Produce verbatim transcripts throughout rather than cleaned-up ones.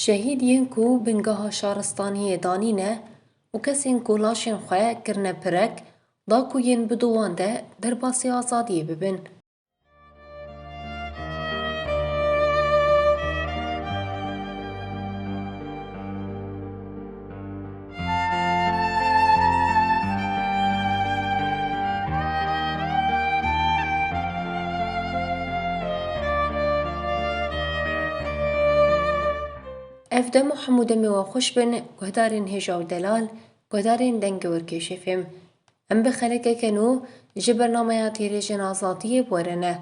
Şehîd yên ku bingeha şaristaniyê danîne û kesên ku laşên xwe kirine pirek, da ku yên bi dowan de derbasî azadiyê bibin. Ev dem û hemû demê we xweş bin, guhdarên hêja û delal, guhdarên Dengê Werkêşê F M. Em bi xelekeke nû ji bernameya Têrêjên Azadiyê bi we re ne.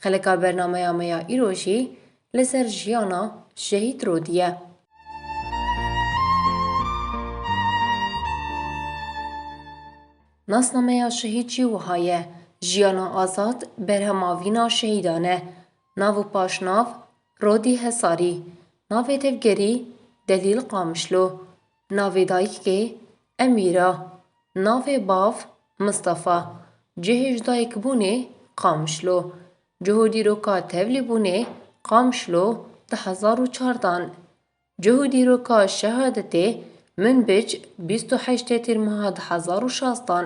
Xeleka bernameya me ya îro jî li ser jiyana Şehîd Rodî ye. Nasnameya şehîd jî wiha ye, Jiyana Azad, berhema vîna şehîdan e. Nav û paşnav, Rodî Hesarî. Navê tevgerî, Delîl Qamişlo. Navê dayikê, Emîra. Navê bav, Mistefa. Cihê ji dayikbûnê, Qamişlo. Cih û dîroka tevlîbûnê, Qamişlo, du hezar û çardan. Cih û dîroka şehadetê, Minbic, bîst û heştê Tîrmeha du hezar û şazdan.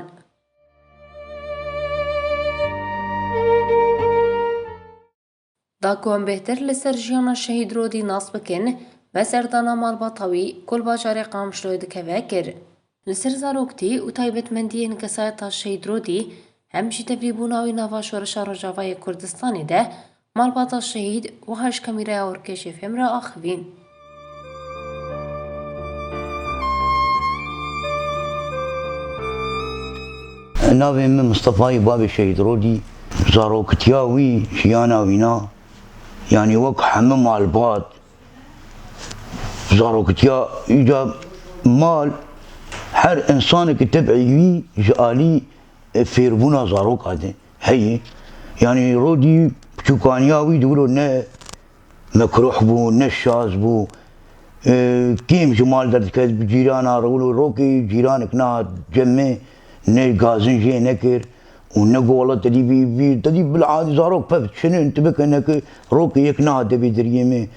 Da ku em bêhtir li ser jiyana Şehîd Rodî nas bikin, me serdana malbata wî ku li bajarê Qamişloyê dikeve kir. Li ser zaroktî û taybetmendiyên kesayeta Şehîd Rodî, hem jî tevlîbûna wî nava şoreşa Rojava yê Kurdistanê de malbata şehîd wiha ji kamîreya Werkêşê F M re axivîn. Navê min Mistefa ye, bavê Şehîd Rodî. Zaroktiya wî, jiyana wîna, yanî wek hemû malbat, zaroktiya îca mal, her însanekî tebî wî ji alî, e, fêrbûna zaroka de heye. Yanî Rodî piçûkaniya wî di wilo ne mekruh bû, ne şaz bû. E, kêm ji mal derdiket, bi cîrana re wilo rokê cîranek nehat cem me, ne gazin jê nekir û ne gola tedî vî, vî, tedî bil adî zarok pev çinin, tu bike neke rokê yek nehat devê deriyê me.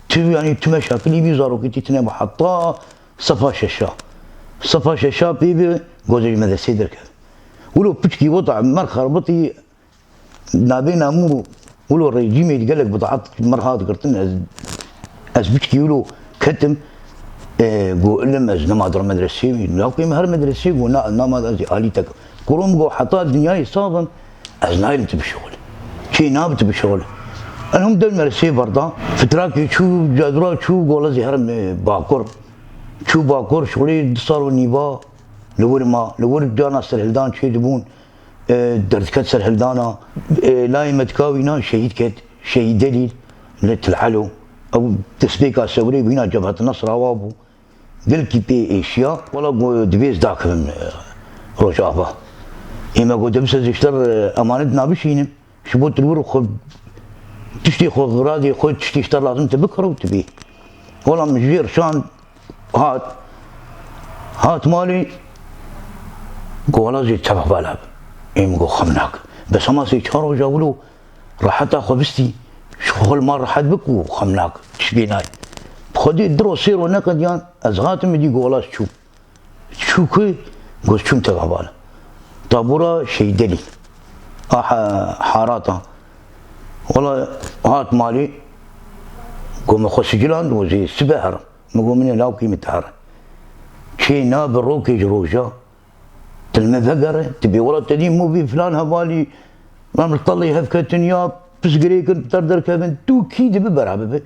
Tu, yanî tu meşakilî vî zarokî tî tine bû heta sefa şeşa. Sefa şeşa pê ve gozê ji medresê derket. Wilo piçkî weta mer xerbitî nabê namû wilo rejîmê gelek bidaet mer hat girtin. Ez, ez piçkî wilo ketim, e, got, ilim ez nema dir medresê wî. Lawkê min her medresê got, na, nama ez alî te. Kurum got, heta dinyayê sabim, ez naylim tu bişixul. Çê nabi tu bişixul. Elhum del medresê berda. Fitrakê çû, cadura çû, gola zî herim, e, bakur. Çû bakur, şixulê du sal û nîva li wir ma, li wir cana serhildan çê dibûn. E, derdiket serhildana, e, layê me dika wîna şehîd ket, Şehîd Delîl, li Til Elo. Ew destpêka sewrê bû, hîna Cebhet Nesra wa bû. Gelkî pê êşiya. Wela got, divê ez dakevim, e, Rojava. Ê me got, dibise ez ji te re, e, emanet nabişînim. Ji bo tu li wir xwe tiştê xwe, xiradê xwe, tiştê ji te lazim te bikire û tu bê. Wela min ji vê re şand, hat, hat malê, got, wela zê tevebala bi. Ê min got, xem nak. Bes hema sê çar roja wilo reheta xwe bistî, ji xwe li mal rehet bik û xem nak, tişt bê nayê. Bi Xwedê du ro sê ro neqediyan, ez hatim êdî, got, wela ez çûm. Çû ku, got, çûm tevebala. Tabûra Şehîd Delîl. A ha-, harata. Wela hat malê, got, me xwe siciland, got, zê sibe herim. Min got, min ê lawkî min te herin. Çê nabe rokê ji roja, tu li me vegere, tu bê wela te dî movî filan hevalî, em li telê hevketin ya pisgirêkin, ter derkevin, tu kî dibi bera bibe,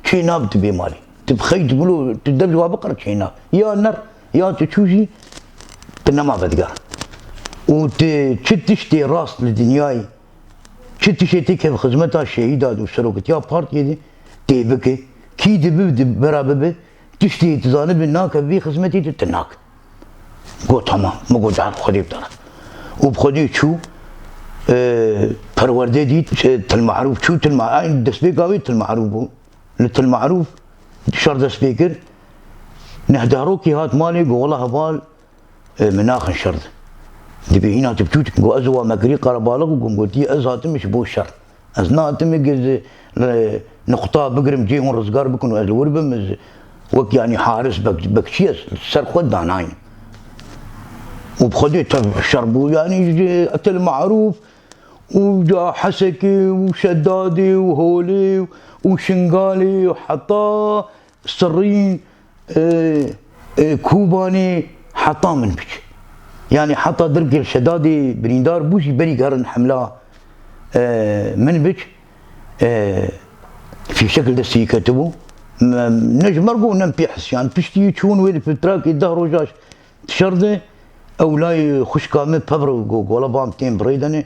çê nabe tu bê malê. Tu bi xeyt bilo, tu dev ji wa biqir çê nabe. Ya ner, ya tu çû jî, tu nema vedigerin. Û tu çi tiştê rast li dinyayê, çi tiştê tê kev xizmeta şehîda û seroketiya partiyê de tê bike, kî dibi di bera bibe, tiştê tu zanibe nake vê xizmetê tu, tu nake. Got, tamam. Min got, cihar Xwedê bi te re. Û bi Xwedê çû, e, perwerde dît, e, Til Marûf çû, Til Ma-, eyn destpêka wê Til Marûf bû. Li Til Marûf şer dest pê kir. Neh deh rokî hat malê, got, wela heval, e, min naxin şer de. Dibê hîna tu biçûk, got, ez û wa me kirî qerebalix û got, min gotî, ez hatim ji bo şer. Ez nahatim ê li nuqta bigirim, cihê hûn rizgar bikin û ez li wir bim, ez wek, yanî, haris bek-, bekçî ez li ser xwe danayim. Û bi Xwedê tev şer bû, yanî, ji Etel Marûf û ca Hesekê û Şedadê û Holê û Şingalê û heta Sirîn, e, e, Kobanê, heta Minbic. Yanî heta Dirkê li Şedadê birîndar bû jî berî gerin hemla, e, Minbic, e, fîşek li destê wî ketibû. Me, ne ji me re got, ne min pê hisiyan. Piştî çûn wê di Pitrakê deh roja Şer de ew lay xwişka min pevr got, gola bam tên bi rê de ne,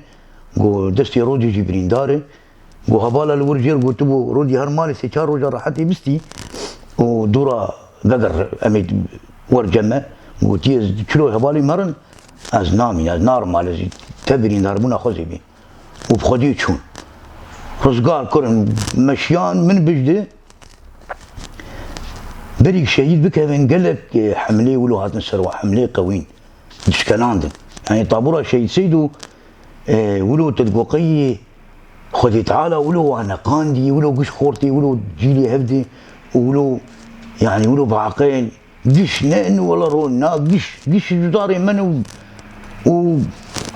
got destê Rodî jî birîndar e. Got hevala li wir jêr gotibû, Rodî her malê sê çar roja rehetê bistî û dûra veger em ê wer cem me. Gotiye, ez çilo hevalê me rin, ez namî, ez narim malê, ez te birîndarbûna xwe zê bî. Û bi Xwedê çûn. Rizgar kirin, meşiyan, Minbic de berî şehîd bikevin, gelek, e, hemlê wilo hatin ser wan, hemlê qewîn, dişkelandin. Yanî tabûra Şehîd Seydo, e, wilo te digot qey Xwedê Teala wilo wan neqandî, wilo giş xortê, wilo cîlê hevdê û wilo, yanî wilo bi aqil. Giş ne in wela ro na giş, giş cudarê min û, û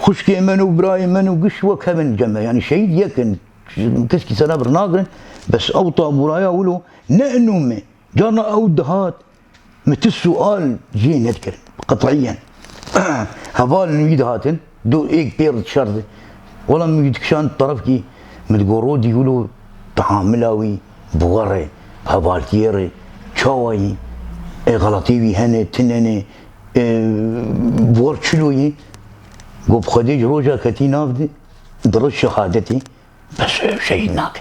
xwişkê min û birayê min û giş wek hev in cem me. Yanî şehîd yek in, keskî ser hev nagirin, bes ew tabûraya wilo ne in û me. Carna ew dihat, me ti sual cihê nedikirin, qet'iyen. Hevalên wî dihatin, du êk pêr dişerdi. Wela min wî dikişand terefkî, min digot, Rodî wilo teamila wî bi we re, bi hevaltiyê re, çawa yî, ê xeletê wî hene, tune ne, ê, bi we re çilo yî? Got, bi Xwedê ji roja ketî nav di, di roj şehadetê, bes, e, şehîd nake.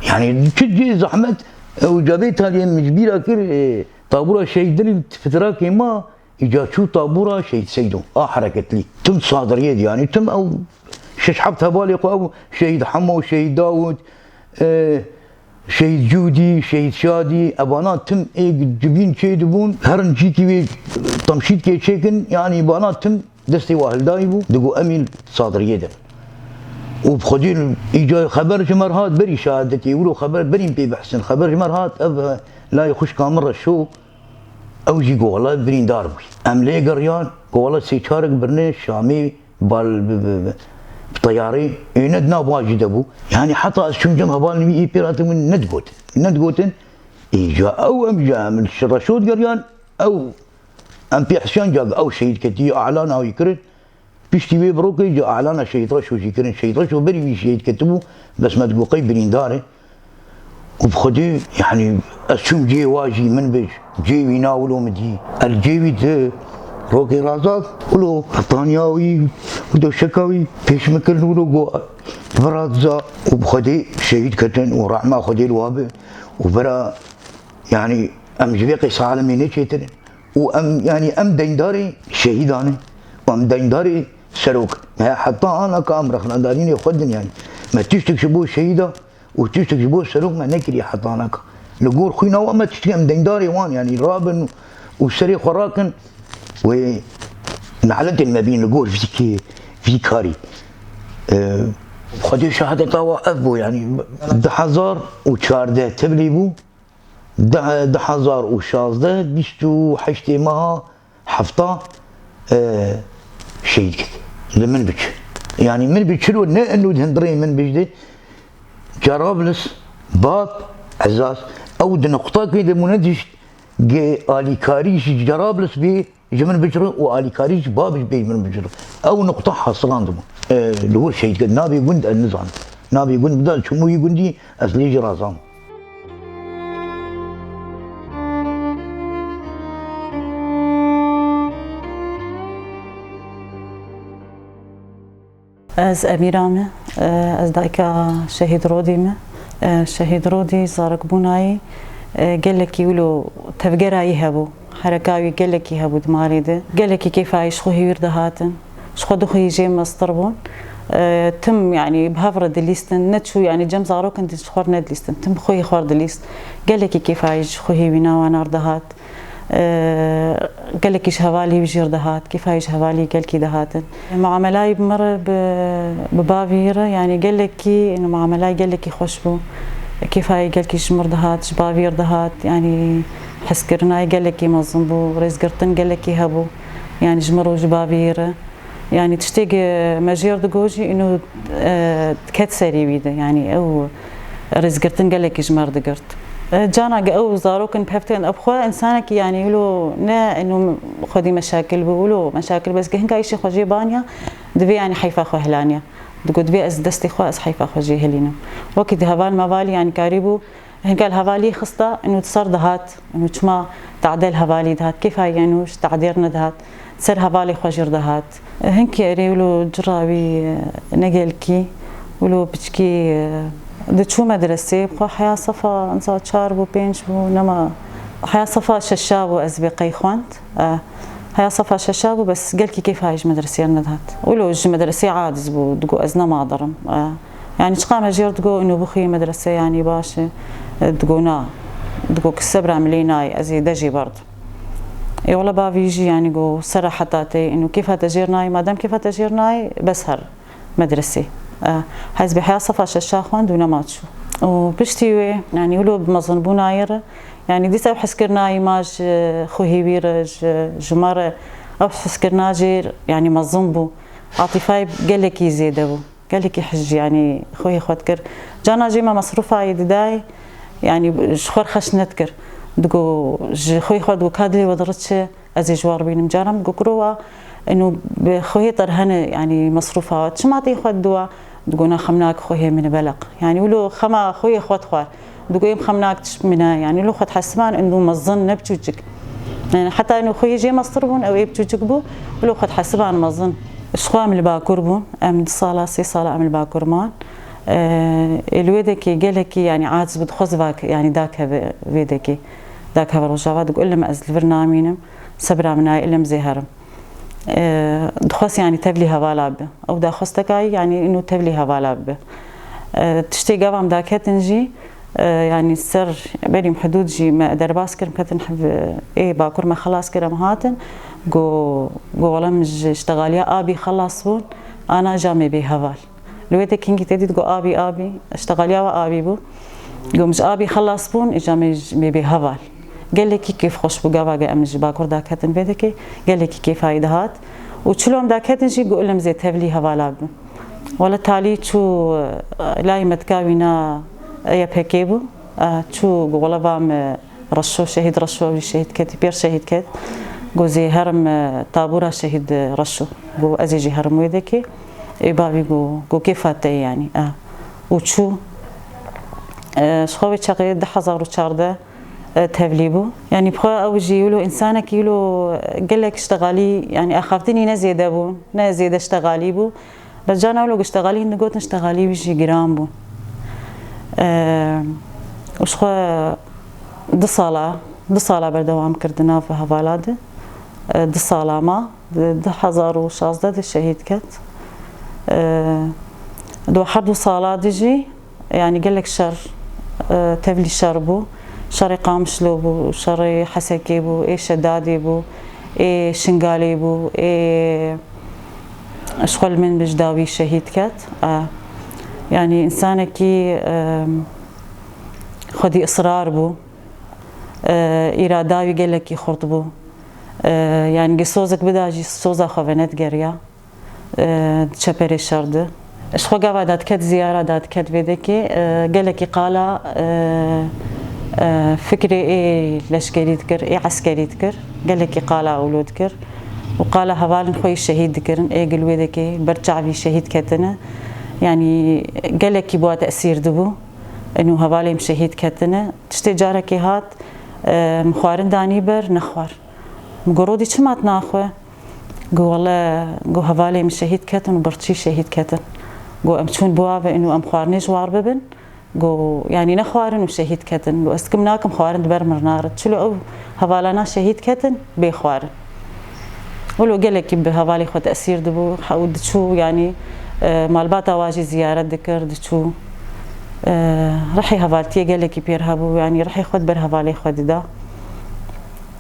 Yanî çi cihê zehmet, e, û cavê taliyê min ji bîra kir, e, tabûra şehîdinê di Fitrakê ma, Îca çû tabûra Şehîd Seydo a hereketlî. Tim sadiriyê de, yanî tim ew şeş heft hevalê xwe, ew Şehîd Hemo, Şehîd Dawud, e, Şehîd Cûdî, Şehîd Şadî, evana tim ê civîn çêdibûn, herin cîkî wê temşîtkê çêkin, yanî vana tim destê we hildayî bû, digot em ê li sadiriyê de. Û bi Xwedê îca xeber ji me re hat, berî şehadetê, wilo xeber, berî pê bihsin, xeber ji me re hat, ev, e, layê xwişka min re şo, Ew jî got, wela birîndar bû. Em lê geriyan, got, wela sê çarek birine Şamê bal bi, bi, bi, bi teyarê, êne di nav wan jî de bû. Yanî heta ez çûm cem hevalên wî ê pêr hatin min nedigotin. Nedigotin. Îca ew em ji em li Reşo digeriyan, ew em pê hisiyan ca ew şehîd ketî, alana wî kirin. Piştî wê birokê ji alana Şehîd Reşo jî kirin. Şehîd Reşo berî wî şehîd ketibû, bes me digot qey birîndar e. Û bi Xwedê, yanî ez çûm cihê wa jî, Minbic, cihê wî na wilo min dî. El cihê wî di rokê razat, wilo betaniya wî û doşeka wî pêş min kirin, wilo got, bira diza û bi Xwedê şehîd ketin û rehma Xwedê li wa be. Û bira, yanî em ji vê qeysa alemê neçêtir in. Û em, yanî em deyndarê şehîdan in û em deyndarê serok in. He, heta ana ka em rexnedarînê xwe din, yanî me tiştek ji bo şehîda û tiştek ji bo serok me nekiriye heta ana ka. Li gor xwîna wan me tiştek, em deyndarê wan, yanî rabin û serê xwe rakin. Wê neletên me bîn li gor vî kê, vî karî. Ee, Xwedê şehadeta wa ev bû, yanî du hezar û çardeh tevlî bû. Di, du hezar û şazdeh, bîst û heştê meha hefta, e, şehîd kir. Li Minbic. Yanî Minbic çilo ne eno di hundirê Minbic de Cerablis, bab, Ezaz, ew di nuqtakê de bûne dişt, ge alîkarî ji Cerablis bê ji Minbic re û alîkarî ji babê bê ji Minbic re. Ew nuqta hasilandibû. E, li wir şehîd kir. Navê gund ez nizanim. Navê gund bida çimûyî gundî ez lê jî razam. Ez Emîra me, ez dayika Şehîd Rodî me. Şehîd Rodî zarokbûnayî gelekî wilo tevgerayî hebû. Hereka wî gelekî hebû di malê de. Gelekî kêfa wî ji xwe hêwîr dihatin. Ji xwe du xweyî jê mestir bûn. E, tim, yanî, bi hev re dilîstin. Neçû, yanî, cem zarokin di ji xwe re nedilîstin. Tim bi xweyî xwe re dilîst. Gelekî kêfa wî ji xwe hêwîna wana re dihat. Ee, gelekî ji hevalî wî jî re dihat, kêfa wî ji hevalî gelkî dihatin. Muamelayî bi min re, bi, bi bavî re, yanî gelekî, ino muamelayî gelekî xweş bû. Kêfa wî gelkî ji min re dihat, ji bavî re dihat, yanî hezkirinayî gelekî mezin bû, rêzgirtin gelekî hebû, yanî ji min re û ji bavî re. Yanî tiştê ge me jê re digot jî, ino, e, diket serî wî de. Yanî ew rêzgirtin gelekî ji me re digirt. E, cana ge ew zarok in bi hev tên, ew bi xwe însanekî, yanî wilo ne ino xwedî meşakil bû, wilo meşakil, bes ge hinka îşê xwe jê baniya, divê yanî heyfa xwe hilaniya. Digot, divê ez destê xwe, ez heyfa xwe jê hilînim. Wekî di heval mevalî, yanî karîbû, hinka li hevalî xista, ino di ser dihat, ino çima tade li hevalî dihat, kêfa yeno ji tadê re nedihat, ser hevalê xwe jî re dihat. Hinkî erê wilo cira wî, e, ne gelkî, wilo piçkî, e, diçû medresê, bi xwe heya sefa, niza çar bû, pênc bû, nema, heya sefa şeşa bû ez bê qey xwend. E, heya sefa şeşa bû, bes gelkî kêfa ji medresê re nedihat. Wilo ji medresê aciz bû, digot, ez nema dirim. E, yanî çiqa me jê re digot, ino bixuye medresê, yanî baş e. E, digot, na. Digot, ki sebra min lê nayê, ez ê de jê berdim. Ê wele bavî jî, yanî go, sera heta tê, ino kêfa te jê re nayê, madem kêfa te jê re nayê, bes here medresê. E, ez bê heya sefa şeşa xwend û nema çû. Û piştî wê, yanî wilo bi mezinbûnayê re, yanî dîsa ew hezkirinayî ma ji xwehî wî re, ji, ji me re, ew hezkirina jê, yanî mezin bû. Atîfayê gelekî zêde bû. Gelekî hej, yanî xwehê xwe dikir. Cana jê me mesrûfayê didayê, yanî ji xwe re xeş nedikir. Digo, ji xwehê xwe digo, ka dilê we diri çi, ez ê ji we re bînim. Cana min digo, kuro wa, ino bi xwehê te re hene, yanî mesrûfa we. Çima tê xwe diwa? Digo, na xem nake xwehê min e beleq. Yanî wilo xema xwehê xwe dixwar. Digo, êm xem nake tişt min e. Yanî wilo xwe dihesiban, ino mezin, ne biçûçik. Yanî heta ino xwehê jê mestir bûn, ew ê biçûçik bû, wilo xwe dihesiban mezin. Ji xwe em li Bakur bûn, em du sala, sê sala em li Bakur man. Ee, ê li wê dekê gelekî, yanî aciz bû, dixwest vak-, yanî dakeve vê dekê. Dakeve Rojava, digo, ilim ez li vir namînim, sebra min nayê, ilim zê herim. Ee, dixwest, yanî tevlî hevala bibe. Ew daxwesteka wî, yanî ino tevlî hevala bibe. Ee, tiştê gava em daketin jî, e, yanî ser berî hidûd jî me derbas kirin, ketin hev-, ê Bakur me xelas kir, em hatin. Go, go wele min ji ştexaliya abî xelas bûn, ana ja me bê heval. Li wê de kingî te dît, go abî, abî, ştexaliya we abî bû. Go min ji abî xelas bûn, îja me, me bê heval. Gelekî kêfxweş bû, gava ge em ji Bakur daketin vê dekê, gelekî kêfa wî dihat. Û çilo em daketin jî, go ilim zê tevlî hevala bibin. Wele talî çû, e, layê me dika wîna Y P G bû. E, çû, go wele va me Reşo, şehîd Reşo, wî şehîd ketî, pêr şehîd ket. Go zê herim, e, tabûra şehîd Reşo. Go ez ê jî herim wê dekê. Ê bavî go, go kêfa te ye yanî. E, û çû, e, ji xwe wê çaxê du hezar û çardeh, e, tevlî bû. Yanî bi xwe ew jî wilo însanekî wilo, e, gelek ştexalî, yanî axaftinî ne zêde bû, ne zêde ştexalî bû. Bes cana wilo ku ştexalî hin digotin, ştexalî wî jî giran bû. Eee, û ji xwe du sala, du sala berdewam kir di nav hevala de. Eee, du sala ma, di du hezar û şazdeh de şehîd ket. Eee, di her du sala de jî, yanî gelek şer, e, tevlî şer bû. Şerê Qamişlo bû, şerê Hesekê bû, ê Şedadê bû, ê Şingalê bû, ê ji xwe li min bijda wî şehîd ket. E, yanî însanekî, e, xwedî israr bû. E, îrada wî gelekî xurt bû. E, yanî ge sozek bida jî soza xwe venedigerya. E, çeperê şer de. Ji xwe gava dadiket ziyara dadiket vê dekê, e, gelekî qala, e, e, fikrê ê leşkerî dikir, ê eskerî dikir. Gelekî qala ewlo dikir. Û qala hevalên xwe yî şehîd dikirin, ê gil wê dekê ber çavî şehîd ketine. Yanî gelekî bi wa tesîr dibû. Eno hevalê min şehîd ketine. Tiştê carekê hat, e, min xwarin danî ber, nexwar. Min got, Rodî, çima tu naxwe? Got, wele, got, hevalê min şehîd ketin û birçî şehîd ketin. Got, em çûn bi wa ve û em xwarinê ji war bibin. Got, yanî nexwarin û şehîd ketin. Got, ez dikim nakim xwarin di ber min re narit. Çilo ew hevalana şehîd ketin, bê xwarin. Wilo gelekî bi hevalê xwe tesîr dibû, hew diçû, yanî, e, malbata wa jî ziyaret dikir, diçû. E, rihê hevaltiyê gelekî pêr hebû, yanî rihê xwe di ber hevalê xwe dida.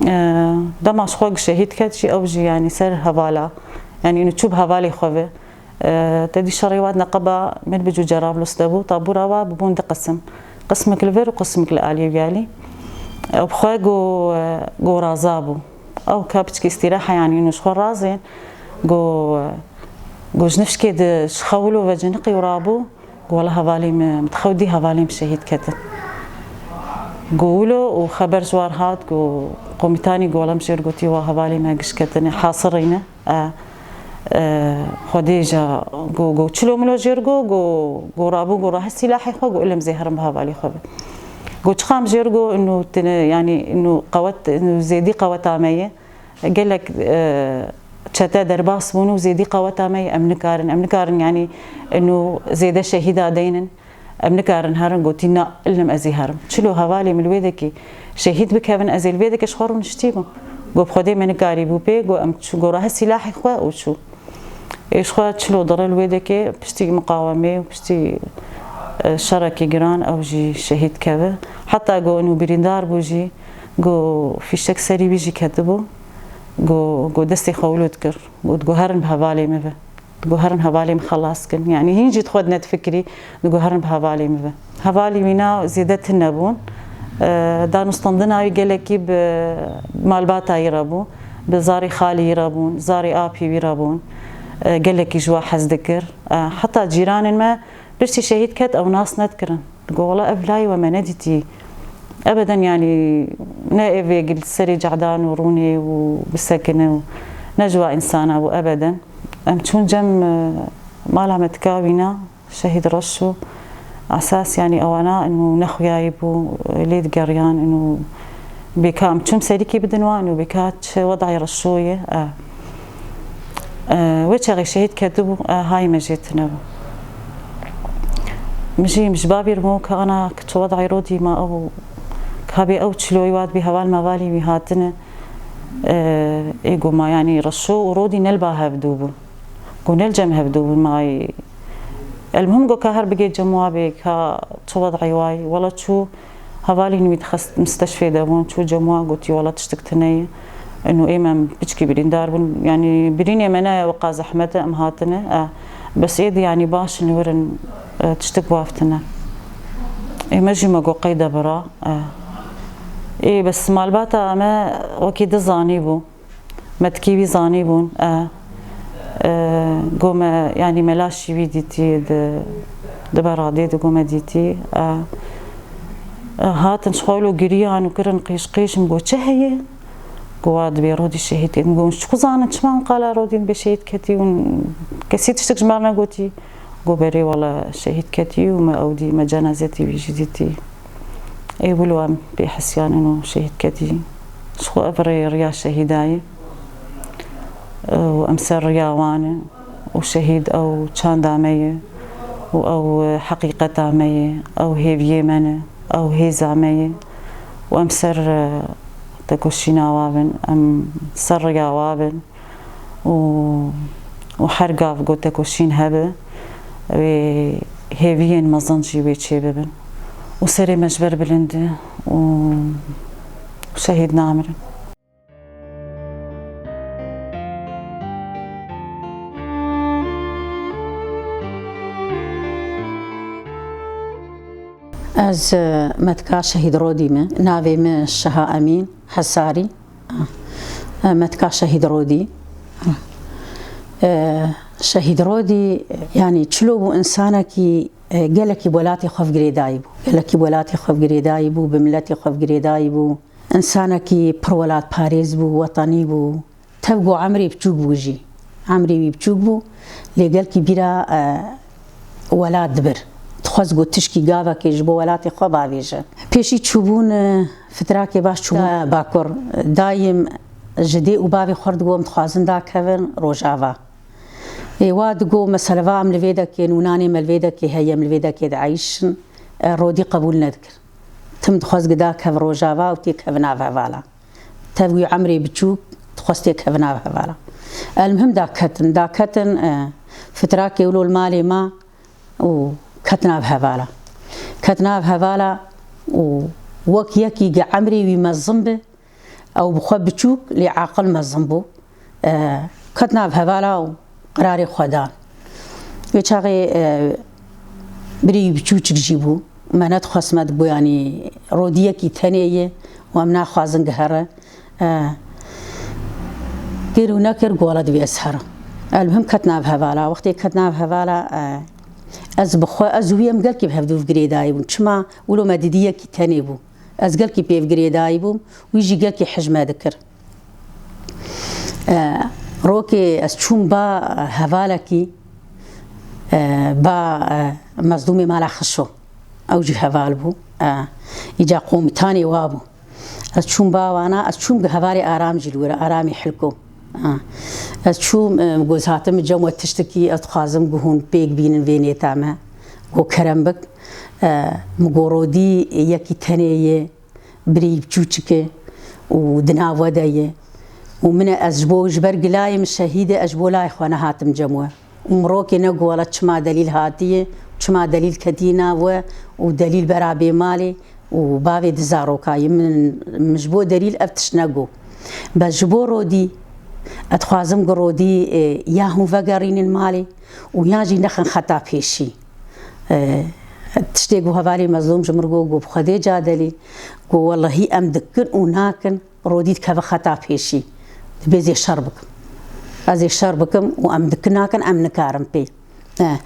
E, dema ji xwe şehîd ket jî, ew jî, yanî, ser hevala, yanî, û çû bi hevalê xwe ve. E, te dî şerê wat neqeba min bi cû Cerabluste bû, tabûra wa bibûn du qisim. Qismek li vir û qismek li aliyê wî alî. Ew bi xwe go, e, go raza bû. Ew ka piçkî îstîraha, yanî, û ji xwe razên, go, e, go ji nifşkê di ji xew wilo ve ciniqî û rabû. Go wela hevalê min, min dixew dî hevalê min şehîd ketin. Go wilo û xeber ji war hat, go komîtanî go wela min jêr gotî wa hevalê me giş ketine, hasirîne. E, e, Xwedê ja go, go çilo milo jêr go, go, go rabû, go rahe sîlahê xwe, go ilm zê herin bi hevalê xwe be. Go çiqam jêr go, inu tine, yanî inu qewet, inu zêdî qeweta me ye. Gelek, e, çete derbas bûn û zêdî qeweta me ye, em nikarin, em nikarin, yanî, inu zêde şehîda deynin, em nikarin herin, gotî, na, ilnim ez ê herim. Çilo hevalê min li wê dekê şehîd bikevin, ez ê li vê dekê ji xwe rûniştî bim. Got, bi Xwedê me nikarî bû pê, got, em çû, got, rahe sîlahê xwe û çû. Ê ji xwe çilo dire li wê dekê piştî miqawemê û piştî, e, şerekî giran ew jî şehîd keve. Heta go û birîndar bû jî, go fîşek serî wî jî ketibû. Go, go destê xwe wilo dikir. Go, go herin bi hevalê min ve. Go herin hevalê min xelas kin. Yanî hîn jî di xwe de nedifikirî, go herin bi hevalê min ve. Hevalî wîna zêde tune bûn. E, danûstandina wî gelekî bi malbata wî re bû, bi zarê xalî wî re bûn, zarê apî wî re bûn. E, gelekî ji we hez dikir. E, heta cîranên me piştî şehîd ket ew nas nedikirin. Digo, wela ev layê we me nedîtî. Ebeden, yanî ne ê vê gil serê cehdan û rûnê û bisekine û ne ji wa însana bû ebeden. Em çûn cem, e, mala me tika wîna. Şehîd Reşo, esas, yanî, ewana inu nexuyayî bû, lê digeriyan inu bêka em çûm serîkî bidin wan û bêka çi wedayê Reşo ye, e, e, wê çaxê şehîd ketibû, e, hay me jê tune bû. Min jî, min ji bavê re bû ka ana ki çi wedayê Rodî ma ew, ka bê ew çiloyî wat bî heval mevalî wî hatine, e, ê goma, yanî, Reşo û Rodî ne li ba hevdû bû. Go ne li cem hevdû bûn, mayî. Elmuhim go ka her bigê cem wa bê, ka çi wed'î wa ye. Wela çû hevalên wî dixist misteşfê de bûn, çû cem wa gotî, wela tiştik tune ye. Eno ê me piçkî birîndar bûn. Yanî birînê me ne ye, wiqa zehmet e, em hatine. E, bes êdî yanî baş in, wirin, e, tiştik waf tune. Ê me jî me go qeyde bira. E. Ê bes malbata me wekî di zanî bû. Me tikî wî zanîbûn, e, e, go me, yanî me laşî wî dîtî di, di beradê de go me dîtî, e, e, hatin ji xwe wilo giriyan û kirin qîş qîş, min go, çi heye? Go, wa dibê Rodî şehîd ketî. Min go, çi xwe zanin, çima hûn qala Rodî dibê şehîd ketî û kesî tiştik ji me negotî? Go, berê wele şehîd ketî û me ew dî, me cenazetî wî jî dîtî. Ê wilo em bêhisiyan ino şehîd ketî. Ji xwe ev rê riya şehîda ye. Û em ser riya wan in. Û şehîd ew çanda me ye. Û ew heqîqeta me ye. Ew hêviyê me ne. Ew hêza me ye. Û em ser, e, tekoşîna wa bin. Em ser riya wa bin. û, û her gav go tekoşîn hebe, wê hêviyên mezin jî wê çêbibin. Û serê me ji ber bilind e û şehîd namirin. Ez, e, metka şehîd Rodî me. Navê min Şeha Emîn Hesarî. E, metka şehîd Rodî. E, şehîd Rodî, yanî çilo bû însanekî, e, gelekî welatê xwe bi girêdayî bû. Gelekî welatê xwe bi girêdayî bû, bi miletê xwe bi girêdayî bû. Însanekî pir welatparêz bû, wetenî bû. Tev ku emrê biçûk bû jî. Emrê wî biçûk bû, lê gelkî bîra, e, welat dibir. Dixwest ku tişkî gavekê ji bo welatê xwe bavêje. Pêşî çûbûn, e, fitrakê baş çûbûn, e, Bakur. Dayim ji dê û bavê xwe re digot, em dixwazin dakevin Rojava. Ê wa digot, meseleva em li vê dekê, nûnanê me li vê dekê heye, em li vê dekê dieyşin, e, Rodî qebûl nedikir. Tim dixwest ku dakev Rojava û têkevin nav hevala. Tev wî emrê biçûk dixwest têkevin nav hevala. Elmuhim daketin, daketin, e, fitrakê wilo li malê ma û ketin nav hevala. Ketin nav hevala û wek yekî ge emrê wî mezin bi, Ew bi xwe biçûk lê aqil mezin bû. E, ket nav hevala û qirarê xwe dan. Wê çaxê, e, birî biçûçik jî bû. Me nedixwest me dibû, yanî rodiyekî tenê ye û em naxwazin gihere. E, kir û nekir, gola divê ez herim. Elmuhim ket nav hevala. Wextê ket nav hevala, e, ez bi xwe, ez û wî em gelkî bi hevdû girêdayî bûn. Çima wilo me didî yekî tenê bû. Ez gelkî pê girêdayî bûm, wî jî gelkî hij me dikir. E, rokê ez çûm ba hevalekî, e, ba, e, Mezlûmê mala Xişo. Ew jî heval bû. E, îca komîtanê wa bû. Ez çûm ba wana, ez çûm gi hevalê Aram jî li wir e, Aramê Hilko. E, ez çûm, e, goz hatim cem we tiştekî ez dixwazim ku hûn pêk bînin vê nêta me. Go kerem bik. E, min go rodî yekî tenê ye. Birî biçûçik e û di nav we de ye. Û min e, ez ji bo, ji ber gilayê min şehîd e, ez ji bo layê xwe nehatim cem we. Û min rokê negot wela çima delîl hatiye, çima delîl ketiye nav we û delîl bera bê malê û bavê di zarokayê. Min, min ji bo delîl ev tişt negot. Bes ji bo rodî, ez dixwazim ku rodî, e, ya hûn vegerînin malê û ya jî nexin xeta pêşî. E, tiştê ku hevalê Mezlûm ji min re got, got, bi Xwedê ca delîl, got, wellehî em dikin û nakin, rodî dikeve xeta pêşî. Dibê ez ê şer bikim. Ez ê şer bikim û em dikin nakin, em nikarin pê. E,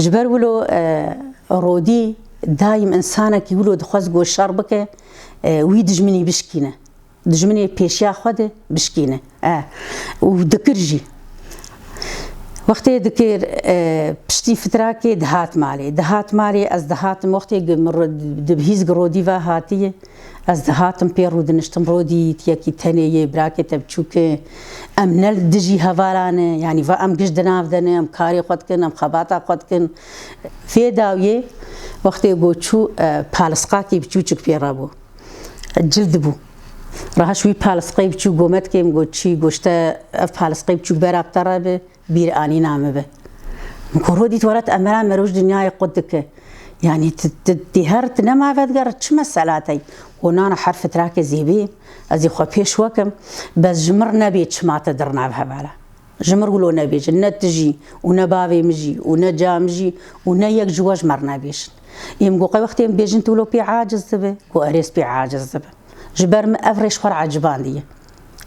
ji ber wilo, e, rodî dayîm însanekî wilo dixwest got şer bike, e, wî dijminî bişkîne. Dijminê pêşiya xwe de bişkîne. E, û dikir jî. Wextê dikir, e, piştî fitrakê dihat malê. Dihat malê, ez dihatim wextê gi-, min ro-, di bihîz gi rodî ve hatiye. Ez dihatim pê rû diniştim, rodî yekî tenê yê, birakê te biçûk e. Em ne li dijî hevalan e, yanî va em giş di nav de ne, em karê xwe dikin, em xebata xwe dikin. Vê dawiyê wextê got çû, e, palisqakê biçûçik pê re bû. Cil dibû. Reha ji wî palisqey biçûk gomet kêm got çî, goşte ev palisqey biçûk bera bi te re bi, bîr anîna min bi. Min ku rodît were tu emera meroj dinyayê qut dike. Yanî tu, tu, tu her tu nema vediger çi mesela tey. Got nana her fitrakê zêbî, ez ê xwe pêş wekim, bes ji mir nebê çima te dirnav hevala. Ji mir wilo nebêjin, ne tu jî û ne bavê min jî û ne ca min jî û ne yek ji we ji me re nebêjin. Ê min got qey wextê em bêjin tu wilo pê aciz dibe, got erê ez pê aciz dibim. Ji ber min ev rê ji xwe re ecibandiye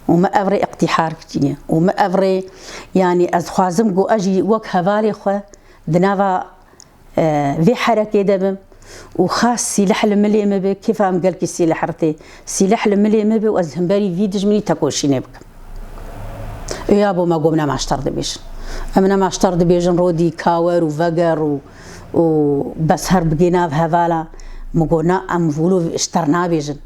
û min ev rê îqtîhar kiriye û min ev rê, yanî ez dixwazim got ez jî wek hevalê xwe di nava e, vê herekê de bim û xas sîleh li milê min be, kêfa min gelkî sîleh re tê. Sîleh li milê min be û ez li hemberî vî dijminî tekoşînê bikim. Ê ya bo me got nema ji te re dibêjin. Em nema ji te re dibêjin, rodî kawer û veger û, û bes her bigê nav hevala. Min got na, em wilo ji te re nabêjin.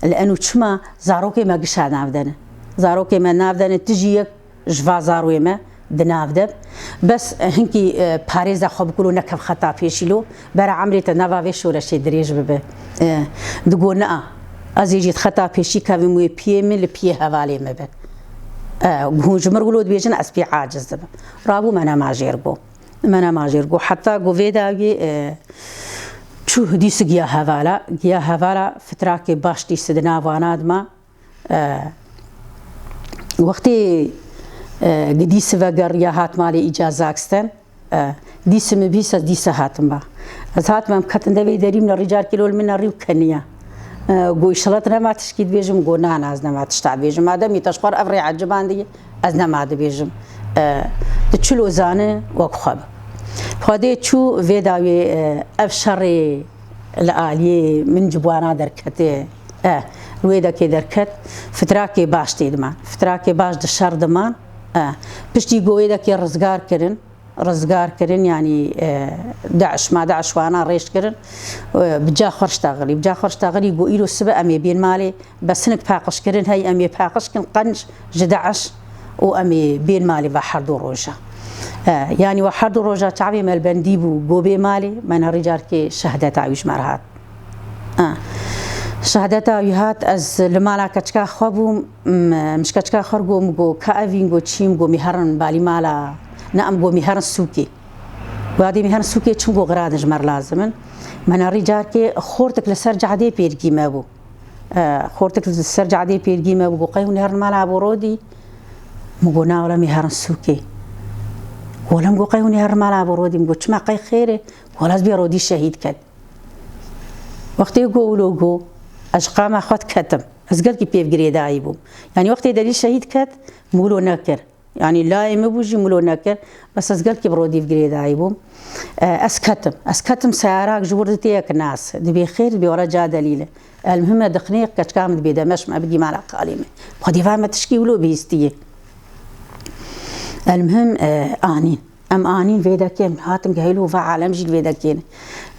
Li eno çima zarokê me gişa nav de ne. Zarokê me nav de ne, tu jî yek ji va zarwê me di nav de. Bes, e, hinkî, e, parêza xwe bikir û nekev xeta pêşî lo, bera emrê te nava vê şoreşê dirêj bibe. E, digo, nea, ez ê jî di xeta pêşî kevim wê piyê min li piyê hevalê me be. E, hûn ji mir wilo dibêjin, ez pê aciz dibim. Rabû me nema jêr go. Me nema jêr go. Heta go vê dawiyê, e, çû dîsi giya hevala. Giya hevala fitrakê baş dîsi di nav wana dima. E, wextê, e, gidî sive geriya hat malê îca Zaksten, e, dîsi min bîst ez dîse hatim ba. Ez hatim em ketin devê derî min rîcarkê lol min rî û keniya. E, go, "Îşallah tu nema tişkî dibêjim?" Go, "Na, na, ez nema tişta dibêjim. Mademî te ji xwe re ev rê ecibandiye, ez nema dibêjim." E, tu çilo zane wek xwe bi. Xwedê çû vê dawê, e, ev şerê li aliyê min ji buwana derketê. E, wê dekê derket, fitrakê baş tê diman. Fitrakê baş di şer diman. E, piştî go wê dekê rizgar kirin, rizgar kirin, yanî, e, DAIŞ, ma DAIŞ wana rêj kirin, e, bi ca xwe ştaxilî. Bi ca xwe ştaxilî go îro sibe em ê bên malê, bes hinek paqij kirin, hey em ê paqij kin qenc ji DAIŞ û em ê bên malê va herdu roja. E, yanî wa herdu roja çavê me li bendî bû, go bê malê, me nerî carkê şehdeta wî ji me re hat. A. Şehdeta wî hat, ez li mala keçika xwe bûm, m-, min ji keçika xwe re got, min got, "Ka evîn?" Got, "Çîm?" Got, "Mî herin balî mala." Ne, em got, "Mî herin sûkê." Got, "Adê mî herin sûkê çim?" Got, "Xiradin ji me re lazim in." Me nerî carkê xortik li ser cadê pêrgî me bû. E, xortik li ser cadê pêrgî me bû, got, "Qey hûn ê herin mala Ebo Rodî?" Min got, "Na wele, em ê herin sûkê." Wele min got, "Qey hûn ê herin mala Ebo Rodî?" Min got, "Çima, qey xêr e?" Wele ez bê Rodî şehîd ket. Wextê got wilo got, ez ji qama xwe diketim. Ez gelkî pê girêdayî bûm. Yanî wextê Delîl şehîd ket, min wilo nekir. Yanî layê min bû jî min wilo nekir. Bes ez gelkî bi Rodî girêdayî bûm. E, ez ketim. Ez ketim seyarak ji wir dîtê yek nas. Dibê xêr, dibê were ca Delîl e. Elmihim e dixinê yek keçika min dibê demeş me bigî mala xalê me. Xwedê va me tişkî wilo bihîstiye. Elmihim, e, anîn. Em anîn vê dekê, em hatin gehîl û va alem jî li vê dekê ne.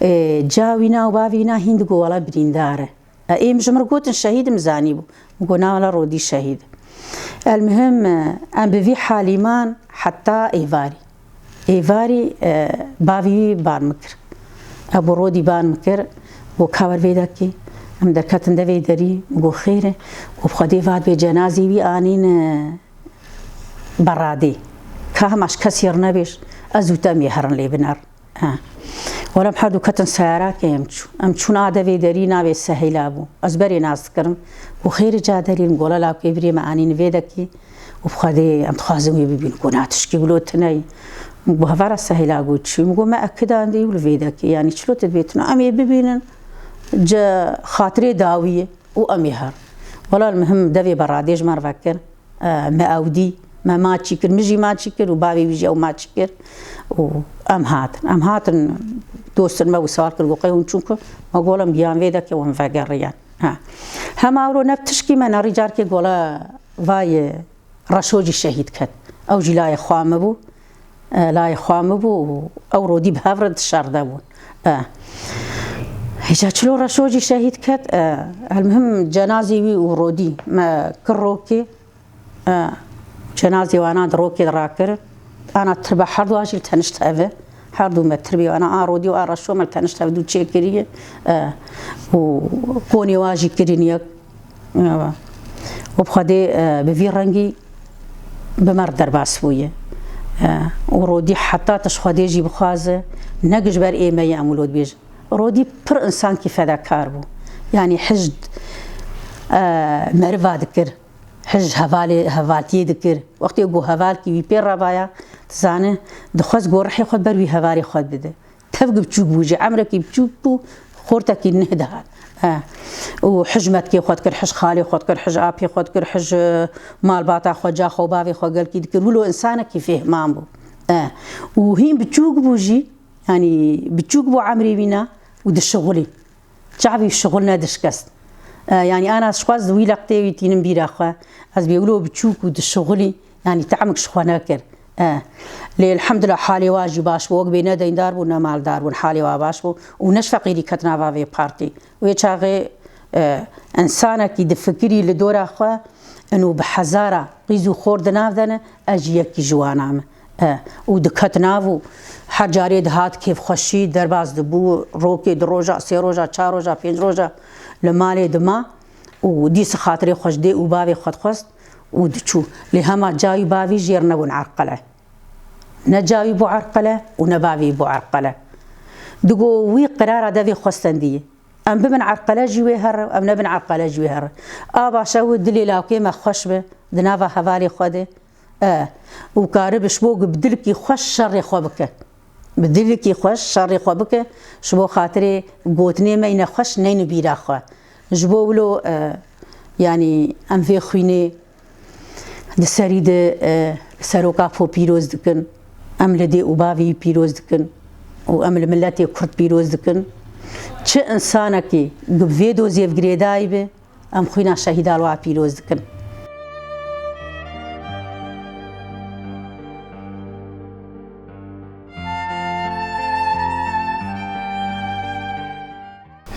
E, ca wîna û bavî wîna hîn digo wela birîndar e. E, ê min ji min re gotin şehîd, min zanîbû. Min got, "Na wela Rodî şehîd e." Elmihim, e, em bi vî halî man heta êvarî. Êvarî, e, bavî wî bar min kir. Ebo Rodî bar min kir. Got, "Ka wer vê dekê." Em derketin devê derî. Min got, "Xêr e." Got, "Bi Xwedê va dibê cenazê wî anîn, e, Beradê. Ka hema ji kesî re nebêj, ez û te em ê herin lê binerin." Ha. Wele em her du ketin seyarakê em çû. Em çûn a devê derî navê Sehîla bû. Ez berê nas dikirim. Got, "Xêr e ca Delîl?" Min got, "Wele lawkê birê me anîn vê dekê û bi Xwedê em dixwazin wê bibînin." Got, "Na tişkî wilo tune ye." Min got, "Hevara Sehîla got çi?" Min got, "Me ekidandî û li vê dekê, yanî çilo tu dibê tune? Em ê bibînin, ci xatirê dawî ye û em ê herin." Wele elmihim devê Beradê ji me re vekir. E, me ew dî, me maçî kir, min jî maçî kir û bavê wî jî ew maçî kir û em hatin. Em hatin, dostên me wî sewal kir, got, "Qey hûn çûn ku?" Me got, "Em giyan vê dekê û em vegeriyan." Ha. Hema ewro ne bi tişkî me, nerî carkê gola vayê Reşo jî şehîd ket. Ew jî layê xwe me bû. E, layê xwe min bû û ew Rodî bi hev re di şer de bûn. E, hêja çilo Reşo jî şehîd ket. E, elmihim cenazê wî û Rodî me kir rokê. E, cenazê wana di rokê de rakir. Ana tirba herdu a jî li tenişt hev e. Herdu me tirbê wana a Rodî û a Reşo me li tenişt hev dû çêkiriye. E, û konê wa jî kirin yek. Ewa. Û bi Xwedê, e, bi vî rengî bi me re derbas bûye. E, û Rodî heta tu ji Xwedê jî bixwaze, ne ji ber ê me ye em wilo dibêjin. Rodî pir însankî fedakar bû. Yanî hij, e, meriva dikir, hij hevalê, hevaltiyê dikir. Wextê ku hevalkî wî pê revaya, tu zane, dixwest ku rihê xwe ber wî hevalê xwe bide. Tevgî biçûk bû jî, emrekî biçûk bû, xortekî nih dihat. E, û hij metkê xwe dikir, hij xalê xwe dikir, hij apê xwe dikir, hij, e, malbata xwe, caxa û bavê xwe gelkî dikir. Wilo însanekî fêhman bû. E, û hîn biçûk bû jî, yanî biçûk bû emrê wîna û dişixulî. Çavî şixul nedişkest. E, yanî ana ez xwest wî leqtê wî tînim bîra xwe. Ez bê wilo biçûk û dişixulî, yanî temek ji xwe nekir. E, lê elhamdulillah halê wa jî baş bû. Wek bê ne deyndar bûn, ne maldar bûn. Halê wa baş bû û ne ji feqîrî ket nava vê partî. Wê çaxê, e, însanekî difikirî li dora xwe, ino bi hezara qîz û xor di nav de ne, ez jî yekî ji wana me. E, û diket nav û her carê dihat kêfxweşî derbas dibû, rokê du roja, sê roja, çar roja, pênc roja li malê dima û dîsa xatirê xwe ji dê û bavê xwe dixwest û diçû. Lê hema ca wî bavî jêr nebûn Erqele. Ne ca wî bû Erqele û ne bavî bû Erqele. Digo wî qirara devê xwe stendiyê. Em bibin Erqele jî wê here, em nebin Erqele jî wê here. A baş e wê dilê lawkê me xweş be, di nava hevalê xwe de. E, û karibe ji bo ku bi dilkî xweş şerê xwe bike. Bi dilkî xweş şerê xwe bike, ji bo xatirê gotinê me yî nexweş neyne bîra xwe. Ji bo wilo, e, yanî em vê xwînê di serî de, e, seroka xwe pîroz dikin. Em li dê û bavê wî pîroz dikin û em li miletê Kurd pîroz dikin. Çi însanekî ku bi vê dozê ve girêdayî be, em xwîna şehîda li wa pîroz dikin.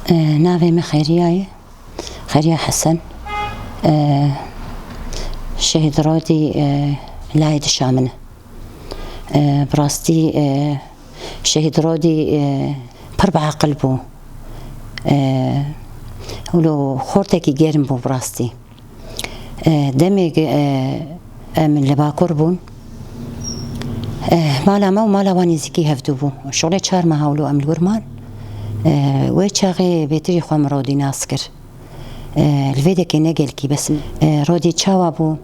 E, navê min Xêriya ye. Xêriya Hesen. E, Şehîd Rodî, e, layê dişa min e. E, bi rastî, e, Şehîd Rodî, e, pir bi aqil bû. E, wilo xortekî germ bû bi rastî. E, demê ku, e, em li Bakur bûn, e, mala me û mala wan nêzîkî hevdû bû. Şixulê çar meha wilo em li wir man. E, wê çaxê bêtirî xwe min Rodî nas kir. E, li vê dekê ne gelkî bes. E, Rodî çawa bû?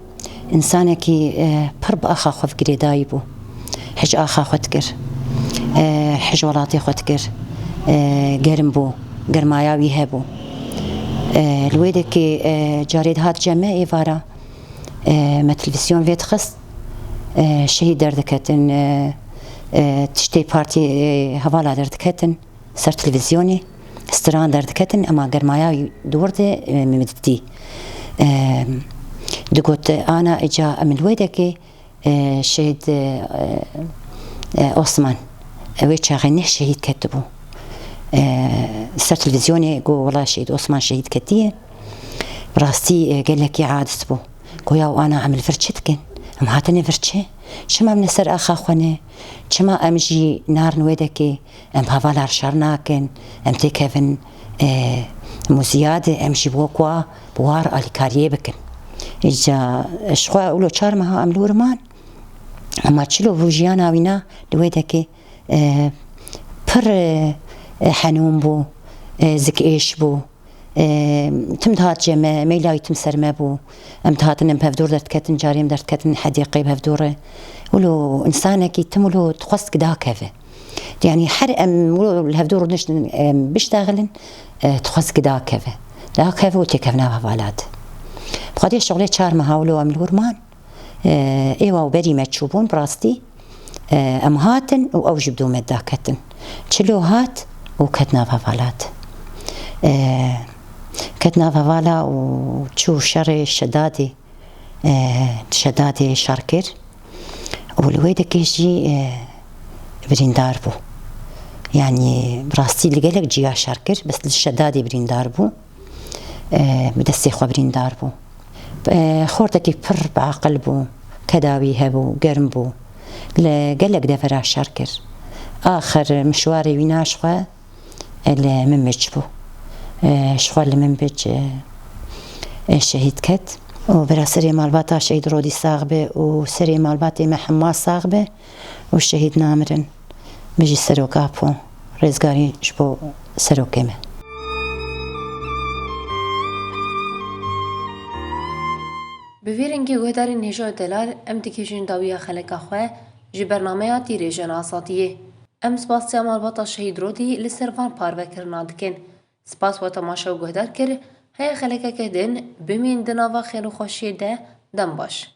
Însanekî, e, pir bi axa xwe girêdayî bû. Hij axa xwe dikir. E, hij welatê xwe dikir. E, germ bû. Germaya wî hebû. E, li wê dekê, e, carê dihat cem me êvara. E, me televîzyon vê dixist. E, şehîd derdiketin. E, e, tiştê partî, e, hevala derdiketin. Ser televîzyonê stran derdiketin, ema germaya di wir de, e, min didî. E, digot, ana, îca em li wê dekê, e, şehîd, e, e, Osman, e, wê çaxê ne şehîd ketibû. E, ser televîzyonê got, wela şehîd Osman şehîd ketiye. Bi rastî, e, gelekî aciz bû. Goya û ana em li vir çi dikin? Em hatine vir çi? Çima em li ser axa xwe ne? Çima em jî narin wê dekê? Em hevala şer nakin, em têkevin, e, muziyade, em jî wek wa, bi war alîkariyê bikin. Îca ji xwe wilo çar meha em li wir man. Ema çilo bû jiyana wîna li wê dekê, e, pir, e, e, henûn bû, e, zikêş bû. E, tim dihat cem me, meyla wî tim ser me bû. Em dihatin, em bi hevdor derdiketin, carê em derdiketin hedîqê bi hevdor e. Wilo însanekî tim wilo dixwest ki dakeve. Yanî her em wilo li hevdor niştin, em biştexilin, e, dixwest ki dakeve. Dakeve û têkevna hevala de. Bi xwedê şixulê çar meha wilo em li wir man. E, êwa û berî me çûbûn, bi rastî, e, em hatin û ew jî bi dû me daketin. Çilo hat û ket nav hevala de. E, ket nav hevala û çû şerê Şedadê, e, Şedadê şer kir û li wê dekê jî, e, birîndar bû. Yanî bi rastî li gelek ciya şer kir, bes li Şedadê birîndar bû. E, bi destê xwe birîndar bû. E, xortekî pir bi aqil bû, keda wî hebû, germ bû. Li gelek devera şer kir. Axir mişwarê wîna ji xwe, e, li Minbic bû. E, ji xwe li Minbic, e, e, şehîd ket. Û bira serê malbata şehîd Rodî sax be û serê malbatê me hema sax be û şehîd namirin. Bijî Serok Apo, rêzgarî ji bo Serokê me. Bi vî rengî guhdarên hêja û delal em digihîjin dawiya xeleka xwe ji bernameya Tîrêjên Azadiyê. Em spasiya malbata Şehîd Rodî li ser van parvekirina dikin. Spas we temaşe û guhdar kir, heya xelekeke din bimîn di nava xêr û xweşiyê de, dem baş.